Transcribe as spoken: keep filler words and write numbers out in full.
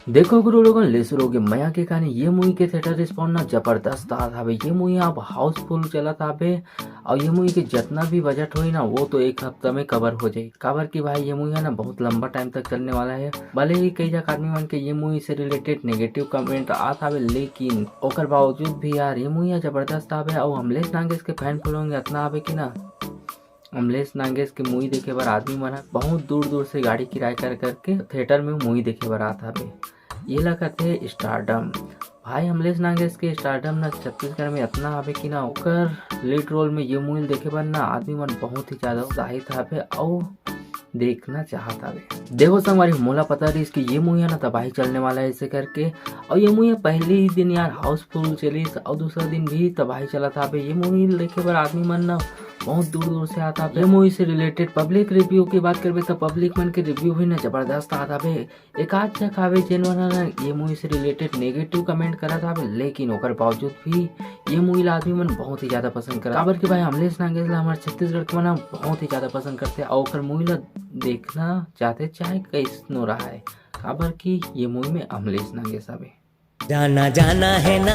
देखो गुरु लोगन, ले शुरू होगे मया के कहानी। ये मूवी के थिएटर रिस्पॉन्स ना जबरदस्त आत हवे। ये मूवी अब हाउसफुल चलत हवे और ये मूवी के जितना भी बजट होई ना, वो तो एक हफ्ता में कवर हो जाई। काबर कि भाई, ये मूवी है ना, बहुत लंबा टाइम तक चलने वाला है। भले ही कई जगह आदमी मन के ये मूवी से रिलेटेड नेगेटिव कमेंट आत हवे, लेकिन ओकर बावजूद भी यार, ये मूवी है जबरदस्त हवे। और अमलेश नागेश के फैन फॉलोइंग इतना हवे कि ना, अमलेश नागेश के मूवी देखे बर आदमी मन ह बहुत दूर दूर से गाड़ी किराए कर करके थिएटर में मूवी देखे बर आत हवे। ये ला कथे स्टारडम। भाई, अमलेश नागेश के स्टारडम ना छत्तीसगढ़ में इतना हवे कि ना, ओकर लीड रोल में ये मूवी देखे बर ना आदमी मन बहुत ही ज्यादा उत्साहित हवे और देखना चाहत हवे। देखो संगवारी, मोला पता रहिस कि ये मूवी ना तबाही चलने वाला है ऐसे करके, और ये मूवी पहले ही दिन यार हाउसफुल चलिस और दूसरा दिन भी तबाही चलत हवे। ये मूवी देखे बर आदमी मन ना बहुत दूर दूर से आत हवे। ये मूवी से रिलेटेड पब्लिक रिव्यू की बात करबे तो पब्लिक मन के रिव्यू भी ना जबरदस्त आत हवे। एक आध झक हवे जेन मन ह ना ये मूवी से रिलेटेड नेगेटिव कमेंट करत हवे, लेकिन ओकर बावजूद भी ये मूवी ला आदमी मन बहुत ही ज्यादा पसंद करत। काबर कि भाई, अमलेश नागेश ला हमर छत्तीसगढ़ के मन ह बहुत ही ज्यादा पसंद करथे और ओकर मूवी ला देखना चाहथे, चाहे कैसनो रहा है, काबर कि ये मूवी में अमलेश नागेश हवे। जाना जाना है ना।